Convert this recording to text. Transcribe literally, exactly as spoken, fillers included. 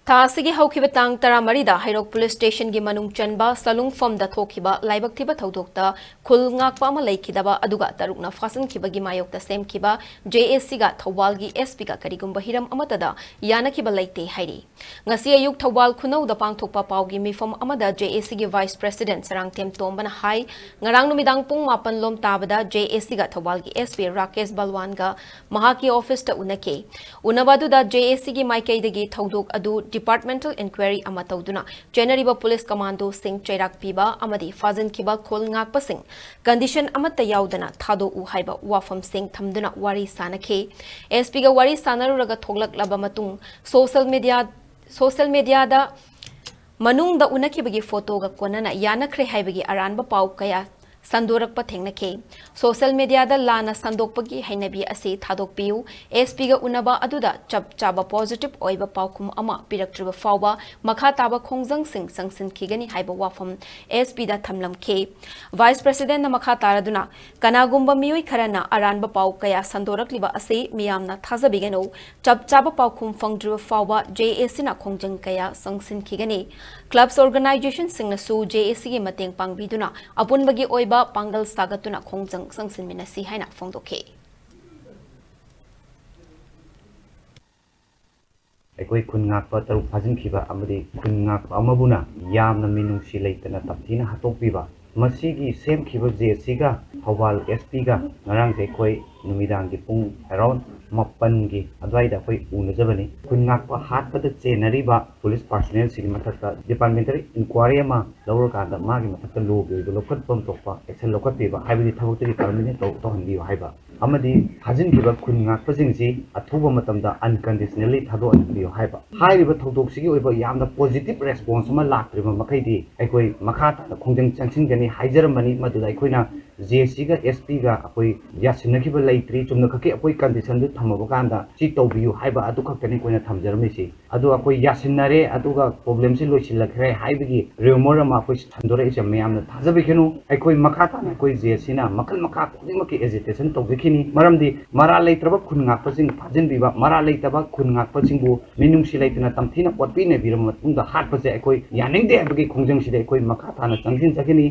ꯊꯥ ꯑꯁꯤꯒꯤ ꯍꯧꯈꯤꯕ ꯇꯥꯡ ꯇꯔꯥꯃꯔꯤꯗ ꯍꯩꯔꯣꯛ ꯄꯨꯂꯤꯁ ꯁ꯭ꯇꯦꯁꯟꯒꯤ ꯃꯅꯨꯡ ꯆꯟꯕ ꯁꯂꯨꯡꯐꯝꯗ ꯊꯣꯛꯈꯤꯕ ꯂꯥꯏꯕꯛ ꯊꯤꯕ ꯊꯧꯗꯣꯛꯇ ꯈꯨꯜ ꯉꯥꯛꯄ ꯑꯃ ꯂꯩꯈꯤꯗꯕ ꯑꯗꯨꯒ ꯇꯔꯨꯛꯅ ꯐꯥꯖꯤꯟꯈꯤꯕꯒꯤ ꯃꯥꯌꯣꯛꯇ ꯁꯦꯝꯈꯤꯕ ꯖꯦ ꯑꯦ ꯁꯤꯒ ꯊꯧꯕꯥꯜꯒꯤ ꯑꯦꯁ ꯄꯤꯒ ꯀꯔꯤꯒꯨꯝꯕ ꯍꯤꯔꯝ ꯑꯃꯠꯇꯗ ꯌꯥꯅꯈꯤꯕ ꯂꯩꯇꯦ ꯍꯥꯏꯔꯤ꯫ ꯉꯁꯤ ꯑꯌꯨꯛ ꯊꯧꯕꯥꯜ ꯈꯨꯅꯧꯗ ꯄꯥꯡꯊꯣꯛꯄ ꯄꯥꯎꯒꯤ ꯃꯤꯐꯝ ꯑꯃꯗ ꯖꯦ ꯑꯦ ꯁꯤꯒꯤ ꯚꯥꯏꯁ ꯄ꯭ꯔꯦꯁꯤꯗꯦꯟꯠ ꯁꯔꯥꯡꯊꯦꯝ ꯇꯣꯝꯕꯅ ꯍꯥꯏ, ꯉꯔꯥꯡ ꯅꯨꯃꯤꯗꯥꯡ ꯄꯨꯡ ꯃꯥꯄꯟ ꯂꯣꯝ ꯇꯥꯕꯗ ꯖꯦ ꯑꯦ ꯁꯤꯒ ꯊꯧꯕꯥꯜꯒꯤ ꯑꯦꯁ ꯄꯤ ꯔꯥꯀꯦꯁ ꯕꯜꯋꯥꯟꯒ ꯃꯍꯥꯛꯀꯤ ꯑꯣꯐꯤꯁꯇ ꯎꯅꯈꯤ꯫ ꯎꯅꯕ ꯑꯗꯨꯗ ꯖꯦ ꯑꯦ ꯁꯤꯒꯤ ꯃꯥꯏꯀꯩꯗꯒꯤ ꯊꯧꯗꯣꯛ ꯑꯗꯨ ꯗꯤꯄꯥꯔꯠꯃꯦꯟꯇꯦꯜ ꯏꯟꯀ꯭ꯋꯥꯏꯔꯤ ꯑꯃ ꯇꯧꯗꯨꯅ ꯆꯦꯟꯅꯔꯤꯕ ꯄꯨꯂꯤꯁ ꯀꯃꯥꯟꯗꯣꯁꯤꯡ ꯆꯩꯔꯥꯛ ꯄꯤꯕ ꯑꯃꯗꯤ ꯐꯥꯖꯤꯟꯈꯤꯕ ꯈꯨꯜ ꯉꯥꯛꯄꯁꯤꯡ ꯀꯟꯗꯤꯁꯟ ꯑꯃꯠꯇ ꯌꯥꯎꯗꯅ ꯊꯥꯗꯣꯛꯎ ꯍꯥꯏꯕ ꯋꯥꯐꯝꯁꯤꯡ ꯊꯝꯗꯨꯅ ꯋꯥꯔꯤ ꯁꯥꯅꯈꯤ꯫ ꯑꯦꯁ ꯄꯤꯒ ꯋꯥꯔꯤ ꯁꯥꯅꯔꯨꯔꯒ ꯊꯣꯛꯂꯛꯂꯕ ꯃꯇꯨꯡ ꯁꯣꯁꯦꯜ ꯃꯤꯗꯤꯌꯥ, ꯁꯣꯁꯦꯜ ꯃꯤꯗꯤꯌꯥꯗ ꯃꯅꯨꯡꯗ ꯎꯅꯈꯤꯕꯒꯤ ꯐꯣꯇꯣꯒ ꯀꯣꯟꯅꯅ ꯌꯥꯅꯈ꯭ꯔꯦ ꯍꯥꯏꯕꯒꯤ ꯑꯔꯥꯟꯕ ꯄꯥꯎ ꯀꯌꯥ ꯁꯟꯗꯣꯔꯛꯄ ꯊꯦꯡꯅꯈꯤ꯫ ꯁꯣꯁꯦꯜ ꯃꯤꯗꯤꯌꯥꯗ ꯂꯥꯟꯅ ꯁꯟꯗꯣꯛꯄꯒꯤ ꯍꯩꯅꯕꯤ ꯑꯁꯤ ꯊꯥꯗꯣꯛꯄꯤꯌꯨ꯫ ꯑꯦꯁ ꯄꯤꯒ ꯎꯅꯕ ꯑꯗꯨꯗ ꯆꯞ ꯆꯥꯕ ꯄꯣꯖꯤꯇꯤꯚ ꯑꯣꯏꯕ ꯄꯥꯎꯈꯨꯝ ꯑꯃ ꯄꯤꯔꯛꯇ꯭ꯔꯤꯕ ꯐꯥꯎꯕ ꯃꯈꯥ ꯇꯥꯕ ꯈꯣꯡꯖꯪꯁꯤꯡ ꯆꯪꯁꯤꯟꯈꯤꯒꯅꯤ ꯍꯥꯏꯕ ꯋꯥꯐꯝ ꯑꯦꯁ ꯄꯤꯗ ꯊꯝꯂꯝꯈꯤ꯫ ꯚꯥꯏꯁ ꯄ꯭ꯔꯦꯁꯤꯗꯦꯟꯠꯅ ꯃꯈꯥ ꯇꯥꯔꯗꯨꯅ, ꯀꯅꯥꯒꯨꯝꯕ ꯃꯤꯑꯣꯏ ꯈꯔꯅ ꯑꯔꯥꯟꯕ ꯄꯥꯎ ꯀꯌꯥ ꯁꯟꯗꯣꯔꯛꯂꯤꯕ ꯑꯁꯤ ꯃꯤꯌꯥꯝꯅ ꯊꯥꯖꯕꯤꯒꯅꯨ꯫ ꯆꯞ ꯆꯥꯕ ꯄꯥꯎꯈꯨꯝ ꯐꯪꯗ꯭ꯔꯤꯕ ꯐꯥꯎꯕ ꯖꯦ ꯑꯦ ꯁꯤꯅ ꯈꯣꯡꯖꯪ ꯀꯌꯥ ꯆꯪꯁꯤꯟꯈꯤꯒꯅꯤ꯫ ꯀ꯭ꯂꯕꯁ ꯑꯣꯔꯒꯅꯥꯏꯖꯦꯁꯟꯁꯤꯡꯅꯁꯨ ꯖꯦ ꯑꯦ ꯁꯤꯒꯤ ꯃꯇꯦꯡ ꯄꯥꯡꯕꯤꯗꯨꯅ ꯑꯄꯨꯟꯕꯒꯤ ꯑꯣꯏꯕ ꯄꯥꯡꯒꯜ ꯁꯥꯒꯠꯇꯨꯅ ꯈꯣꯡꯖꯪ ꯆꯪꯁꯤꯟꯃꯤꯟꯅꯁꯤ ꯍꯥꯏꯅ ꯐꯣꯡꯗꯣꯛꯈꯤ꯫ ꯑꯩꯈꯣꯏ ꯈꯨꯟ ꯉꯥꯛꯄ ꯇꯔꯨꯛ ꯐꯥꯖꯤꯟꯈꯤꯕ ꯑꯃꯗꯤ ꯈꯨꯟ ꯉꯥꯛꯄ ꯑꯃꯕꯨꯅ ꯌꯥꯝꯅ ꯃꯤꯅꯨꯡꯁꯤ ꯂꯩꯇꯅ ꯇꯝꯊꯤꯅ ꯍꯥꯠꯇꯣꯛꯄꯤꯕ, ꯃꯁꯤꯒꯤ ꯁꯦꯝꯈꯤꯕ ꯖꯦ ꯑꯦ ꯁꯤꯒ ꯊꯧꯕꯥꯜ ꯑꯦꯁ ꯄꯤꯒ ꯉꯔꯥꯡꯁꯦ ꯑꯩꯈꯣꯏ ꯅꯨꯃꯤꯗꯥꯡꯒꯤ ꯄꯨꯡ ꯑꯦꯔꯥꯎꯟ ꯃꯥꯄꯟꯒꯤ ꯑꯗꯨꯋꯥꯏꯗ ꯑꯩꯈꯣꯏ ꯎꯅꯖꯕꯅꯤ꯫ ꯈꯨꯟ ꯉꯥꯛꯄ ꯍꯥꯠꯄꯗ ꯆꯦꯟꯅꯔꯤꯕ ꯄꯨꯂꯤꯁ ꯄꯥꯔꯁꯣꯅꯦꯜꯁꯤꯒꯤ ꯃꯊꯛꯇ ꯗꯤꯄꯥꯔꯠꯃꯦꯟꯇꯦꯜ ꯏꯟꯀ꯭ꯋꯥꯏꯔꯤ ꯑꯃ ꯂꯧꯔꯀꯥꯟꯗ ꯃꯥꯒꯤ ꯃꯊꯛꯇ ꯂꯣꯒꯤ ꯑꯣꯏꯕ ꯂꯧꯈꯠꯐꯝ ꯊꯣꯛꯄ ꯑꯦꯛꯁꯟ ꯂꯧꯈꯠꯄꯤꯕ, ꯍꯥꯏꯕꯗꯤ ꯊꯕꯛꯇꯒꯤ ꯇꯔꯃꯤꯅꯦꯠ ꯇꯧ-, ꯇꯧꯍꯟꯕꯤꯌꯨ ꯍꯥꯏꯕ꯫ ꯑꯃꯗꯤ ꯐꯥꯖꯤꯟꯈꯤꯕ ꯈꯨꯟ ꯉꯥꯛꯄꯁꯤꯡꯁꯤ ꯑꯊꯨꯕ ꯃꯇꯝꯗ ꯑꯟꯀꯟꯗꯤꯁꯅꯦꯜꯂꯤ ꯊꯥꯗꯣꯛꯍꯟꯕꯤꯌꯨ ꯍꯥꯏꯕ꯫ ꯍꯥꯏꯔꯤꯕ ꯊꯧꯗꯣꯛꯁꯤꯒꯤ ꯑꯣꯏꯕ ꯌꯥꯝꯅ ꯄꯣꯖꯤꯇꯤꯚ ꯔꯦꯁꯄꯣꯟꯁ ꯑꯃ ꯂꯥꯛꯇ꯭ꯔꯤꯕ ꯃꯈꯩꯗꯤ ꯑꯩꯈꯣꯏ ꯃꯈꯥ ꯇꯥꯅ ꯈꯣꯡꯖꯪ ꯆꯪꯁꯤꯟꯒꯅꯤ ꯍꯥꯏꯖꯔꯝꯕꯅꯤ꯫ ꯃꯗꯨꯗ ꯑꯩꯈꯣꯏꯅ ꯖꯦ ꯁꯤꯒ ꯑꯦꯁ ꯄꯤꯒ ꯑꯩꯈꯣꯏ ꯌꯥꯁꯤꯟꯅꯈꯤꯕ ꯂꯩꯇ꯭ꯔꯤ꯫ ꯆꯨꯝꯅ ꯈꯛꯀꯤ ꯑꯩꯈꯣꯏ ꯀꯟꯗꯤꯁꯟꯗꯨ ꯊꯝꯃꯕ ꯀꯥꯟꯗ ꯁꯤ ꯇꯧꯕꯤꯌꯨ ꯍꯥꯏꯕ ꯑꯗꯨ ꯈꯛꯇꯅꯤ ꯑꯩꯈꯣꯏꯅ ꯊꯝꯖꯔꯝꯃꯤꯁꯤ꯫ ꯑꯗꯨ ꯑꯩꯈꯣꯏ ꯌꯥꯁꯤꯟꯅꯔꯦ, ꯑꯗꯨꯒ ꯄ꯭ꯔꯣꯕ꯭ꯂꯦꯝꯁꯤ ꯂꯣꯏꯁꯤꯜꯂꯛꯈ꯭ꯔꯦ ꯍꯥꯏꯕꯒꯤ ꯔꯤꯌꯨꯃꯔ ꯑꯃ ꯑꯩꯈꯣꯏ ꯁꯟꯗꯣꯔꯛꯏꯁꯦ ꯃꯌꯥꯝꯅ ꯊꯥꯖꯕꯤꯒꯅꯨ꯫ ꯑꯩꯈꯣꯏ ꯃꯈꯥ ꯇꯥꯅ ꯑꯩꯈꯣꯏ ꯖꯦ ꯁꯤꯅ ꯃꯈꯜ ꯃꯈꯥ ꯈꯨꯗꯤꯡꯃꯛꯀꯤ ꯑꯦꯖꯤꯇꯦꯁꯟ ꯇꯧꯖꯈꯤꯅꯤ꯫ ꯃꯔꯝꯗꯤ ꯃꯔꯥꯜ ꯂꯩꯇ꯭ꯔꯕ ꯈꯨꯟ ꯉꯥꯛꯄꯁꯤꯡ ꯐꯥꯖꯤꯟꯕꯤꯕ, ꯃꯔꯥꯜ ꯂꯩꯇꯕ ꯈꯨꯟ ꯉꯥꯛꯄꯁꯤꯡꯕꯨ ꯃꯤꯅꯨꯡꯁꯤ ꯂꯩꯇꯅ ꯇꯝꯊꯤꯅ ꯑꯣꯠꯄꯤ ꯅꯩꯕꯤꯔꯕ ꯃꯇꯨꯡꯗ ꯍꯥꯠꯄꯁꯦ ꯑꯩꯈꯣꯏ ꯌꯥꯅꯤꯡꯗꯦ ꯍꯥꯏꯕꯒꯤ ꯈꯣꯡꯖꯪꯁꯤꯗ ꯑꯩꯈꯣꯏ ꯃꯈꯥ ꯇꯥꯅ ꯆꯪꯁꯤꯟꯖꯈꯤꯅꯤ꯫